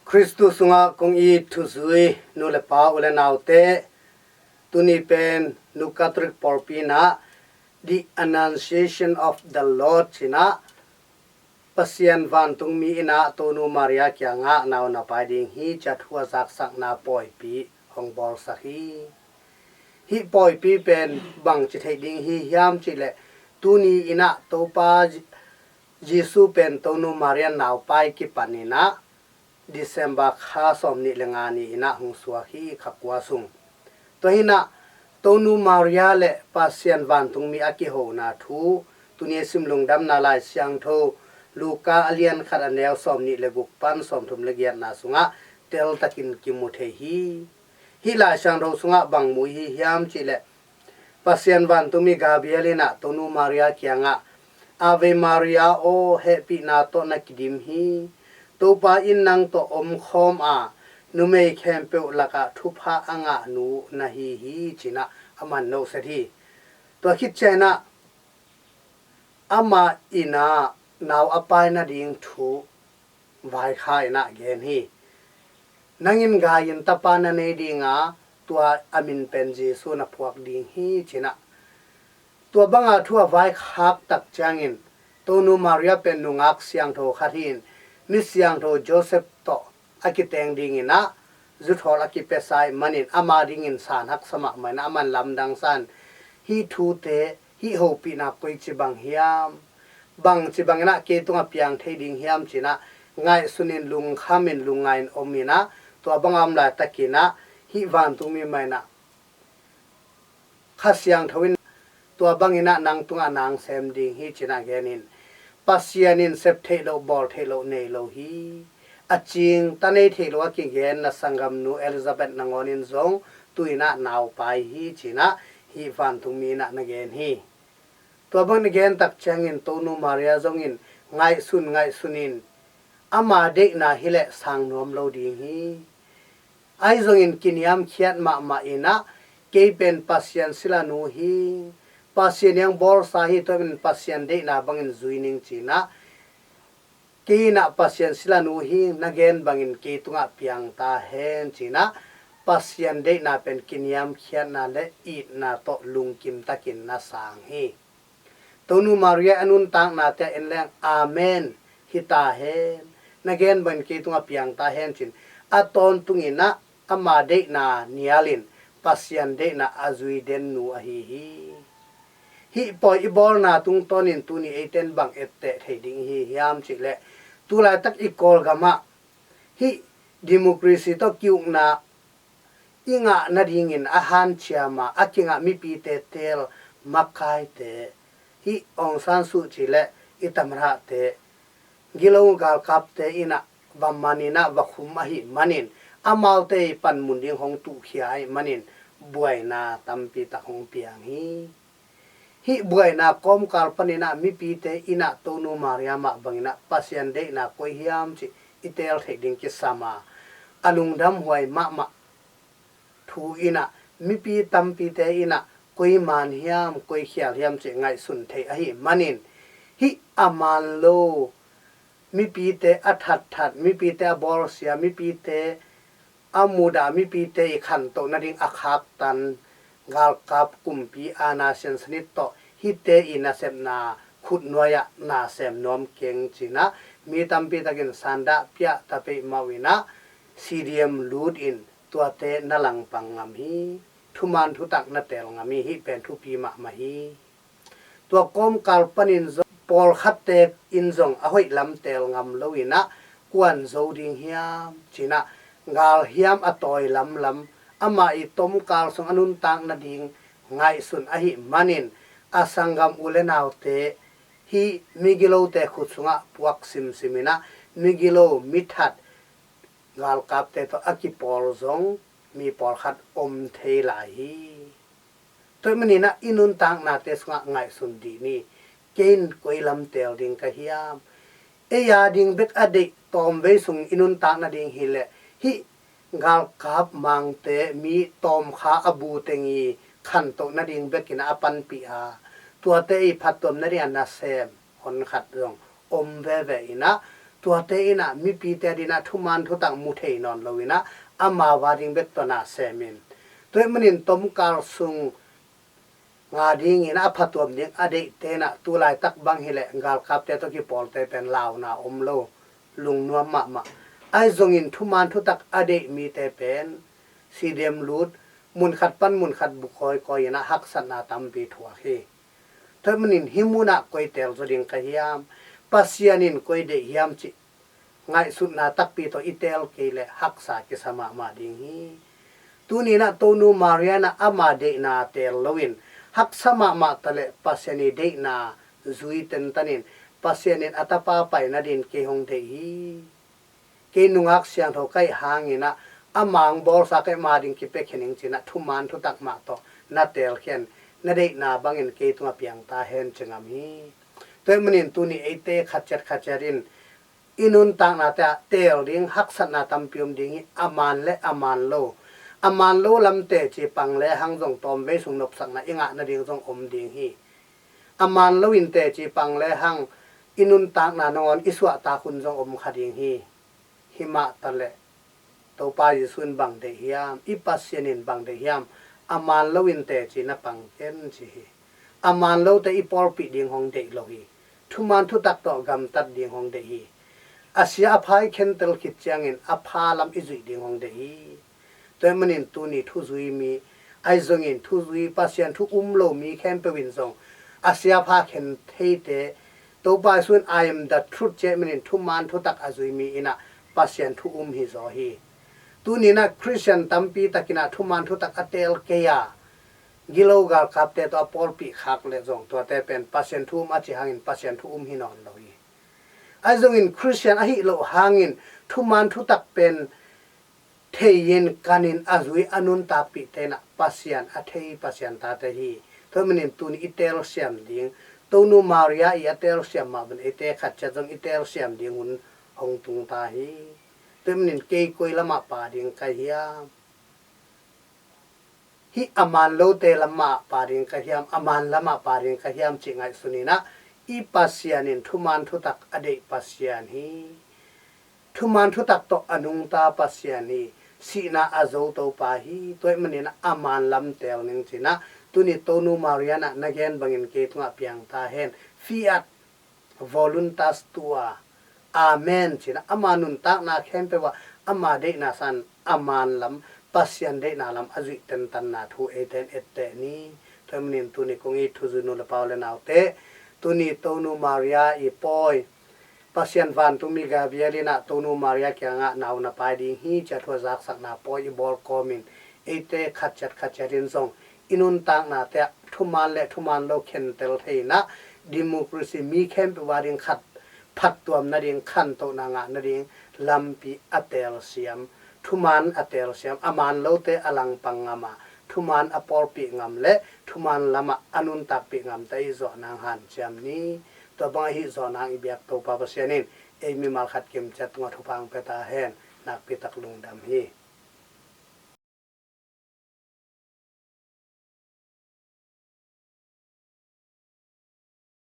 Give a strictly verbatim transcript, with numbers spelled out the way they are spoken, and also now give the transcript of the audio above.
Khristu sungah kong it thuzui nu le pa, u le naute, tuni pen Nu Catholic pawlpi in ah The Annunciation of the Lord ci-in ah Pasian vantungmi in ah Tonu Maria kiangah nau na pai ding hi ci-a thu a zaksakna pawipi hong bawlsak hi. Hih pawipi pen bangci theih ding hi hiam cih leh, tuni in ah Topa Jesu pen Tonu Maria naupai kipan in ah December kha sawmnih le nga ni in ah hong suak hi, kha kua sung. Tua hi in ah Tonu Maria le Pasian vantungmi a kihona thu tuni a sim Lungdamna Lai Siangtho Luka a lian khat, a neu sawmnih le guk pan sawmthum le giatna sungah teltakin kimu thei hi. Hih Lai Siangtho sungah bang mu i hi hiam cih leh, Pasian vantungmi Gabriel in ah Tonu Maria kiangah, "Ave Maria aw, hehpihna tawh na kidim hi. Topa in nang tawh omkhawm a, numei khempeuh lakah thupha a ngah nu na hi hi," ci-in ah a man nohset hi. Tua khit ciangin ah amah in ah nau a pai nading thu vaikhak in ah gen hi. "Nang in gai in tapa na nei ding a, tua a min pen Jesu na phuak ding hi," ci-in ah tua banga thu a vaikhak tak ciangin, Tonu Maria pen nungak siangtho khat hi-in, mi siangtho Joseph tawh a kiteng ding in ah zuthawl a kipiasa ahih manin, ama dingin san haksa mahmah in ah a man lamdang sa-in, hih thute, hih hopihna koici bang hiam, bangci bangin ah kei tungah piang thei ding hiam ci-in ah ngaihsun in, lungkham in, lungngai in om in ah, tua banga om laitakin ah hih vantungmi mah in ah Kha Siangtho in tua bangin ah nang tungah nang sem ding hi ci-in ah gen in, Pasian in sep theih loh, bawl theih loh nei lo hi. A cingta nei theih loh a kigen na sanggamnu Elizabeth nangawn in zong tu-in ah nau pai hi ci-in ah hih vantungmi in ah na gen hi. Tua bang na gen tak ciangin Tonu Maria zongin ngaihsun, ngaihsun in, ama deihna hi leh sang nuam lo ding hi. Ahi zongin kiniamkhiat mahmah in ah, "Kei pen Pasian silanu hi. Pasian in hong bawlsa hi, tua pen Pasian deihna bangin zui ning," ci-in ah, "Kei in ah Pasian silanu hi, na gen bangin kei tungah piang ta hen," ci-in ah Pasian deihna pen kiniamkhiatna le itna tawh lungkim takin na sang hi. Tonu Maria a nuntakna te ah en leng, "Amen, hi ta hen, na gen bangin kei tungah piang ta hen," ci-in a tawntungin ah ama deihna nialin Pasian deihna a zui den nu ahi hi. Hih pawi i bawlna tungtawnin tuni eite in bang etteh thei ding i hi hiam cih leh, tu laitak i Kawlgam ah hih democracy tawh ki-ukna i ngah nadingin a hanciam a, a kingah mipite teel makaite, hih Aung San Suu Kyi le i tamrahte, gilo galkapte in ah va man in ah va khum ahih manin, amaute i panmun ding hong tuhkhia ahih manin buaina tampi tak hong piang hi. Hih buaina kawmkal panin ah mipite in ah Tonu Maria mah bangin ah Pasian deihna koi hiam cih i teel theih ding kisam a, a lungdamhuai mahmah thu in ah mipi tampite in ah koi man hiam, koi khial hiam cih ngaihsun theih ahih manin, hih a man lo, mipite a thatthat, mipite a bawlsia, mipite a mudah, mipite i khantoh nading a khaktan galkap kumpi aana siansanit tawh hihte i nasepna khutnuai-ah na sem nuam keng ci-in ah mi tampi takin sandah piah ta pei mah uh in ah C D M lut in tuate na langpang ngam hi. Thuman thutak na teel ngam hi. Hih pen thupi mahmah hi. Tua kawmkal panin zong pawlkhatte in zong a hoih lam teel ngam lo in ah, "Kuan zo ding hiam?" ci-in ah galhiam a tawi lamlam, amah i tomkal sung a nuntak nading ngaihsun ahih manin, a sanggam u le naute hih migilote khut sungah puak simsim in ah, migilo, mithat, galkapte tawh a kipawl zong mi pawlkhat om thei lai hi. Tua ahih manin ah i nuntaknate sungah ngaihsun dih ni. Kei in koi lam teel ding ka hiam? Ei a ding bek a deih tawmvei sung i nuntak nading hi leh, hih galkap mangte, mi tawmkha a bu teng i khantoh nading bekin a panpih a, tuate i phattuam nading a nasem honkhat zong om veve in ah, Tuate in ah mipite ading ah thuman thutak mu thei nawn lo in ah, amau ading bek tawh na sem in. Tua ahih manin tomkal sung nga dingin a phatuam ding a deihte in ah, tu laitak bang hileh galkapte tawh kipawlte pen launa om lo, lungnuam mahmah. Ahi zongin thuman thutak a deih mite pen sidem lut, munkhat pan munkhat bu kawikawi in ah haksatna tampi thuak hi. Tua ahih manin hih munah koi teel zaw ding ka hiam, Pasian in koi deih hiam cih ngaihsutna takpi tawh i teel kei leh haksa kisa mahmah ding hi. Tuni in ah Tonu Maria in ah ama deihna teel loin, haksa mahmah taleh Pasian i deihna zui tentan in, Pasian in a tapa pai nadingin kei hong deih hi. Kei nungak siangtho ka hih hangin ah, ama hong bawlsa ka hih, ama ding kipia khin ing ci in ah thuman thutak mah tawh na teelkhia in, na deihna bangin kei tungah piang ta hen ci ngam hi. Tua ahih manin tuni eite khat ciat khat ciat in i nuntaknate ah teel ding, haksatna tampi om ding hi. A man le a man lo, a man lo lam teci pang lehang zong tawmvei sung nopsakna i ngah nading zong om ding hi. A man loin teci pang lehang i nuntakna nangawn i suahtak hun zong om kha ding hi. Himah taleh Topa Jesu in bang deih hiam, i Pasian in bang deih hiam, a man loin teci na pang ken ci hi. A man lote i pawlpih ding hong deih lo hi. Thuman thutak tawh gamtat ding hong deih hi. A sia a pha i khentel khit ciangin a pha lam i zuih ding hong deih hi. Tua ahih manin tuni thuzui mi, ahi zongin thuzui, Pasian thu um lo mi khempeuh in zong a sia a pha khen theite, Topa Jesu in "I am the truth" ci ahih manin thuman thutak a zui mi in ah Pasian thu um hi zaw hi. Tuni in ah Khristian tampi tak in ah thuman thutak a teel kei a, gilo galkapte tawh a pawlpih khak leh zong tuate pen Pasian thu um a cih hangin Pasian thu um hi nawn lo hi. Ahi zongin Khristian ahih loh hangin thuman thutak pen thei-in, kanin, a zui, a nuntakpihte in ah Pasian a thei Pasian tate hi. Tua ahih manin tuni i teelsiam ding, Tonu Maria i a teelsiam mah bangin eite khat ciat zong i teelsiam ding hun hong tung ta hi. Tua ahih manin kei koi lamah pang ding ka hiam? Hih a man lote lamah pang ding ka hiam, a man lamah pang ding ka hiam cih ngaihsun in ah, i Pasian in thuman thutak a deih Pasian hi. Thuman thutak tawh a nungta Pasian hi. Sihna a zo Topa hi. Tua ahih manin ah a man lam teel ning ci in ah, tuni Tonu Maria in ah na gen bangin kei tungah piang ta hen. Fiat voluntas tua. Amen ci in ah ama nuntakna khempeuh ah ama deihna sangin a man lam, Pasian deihna lam a zuih tentanna thu eite in etteh ni. Tua ahih manin tuni kong it thuzui nu le pa u le naute, tuni Tonu Maria i pawi, Pasian vantungmi Gabriel in ah Tonu Maria kiangah nau na pai ding hi ci a thu a zaksakna pawi i bawl kawmin, eite khat ciat khat ciat in zong i nuntaknate ah thuman le thuman lo khentel thei in ah, democracy, mi khempeuh ading khat phattuam nading, khantohna ngah nading lampi a teelsiam, thuman a teelsiam, a man lote a langpang ngam a, thuman a pawlpih ngam le thuman lamah a nuntakpih ngamte i zawh nang hanciam ni. Tua bang ahi zawh nang i biak Topa Pasian in ei mimal khat kimciat tungah thupha hong pia ta hen. Nakpi tak lungdam hi.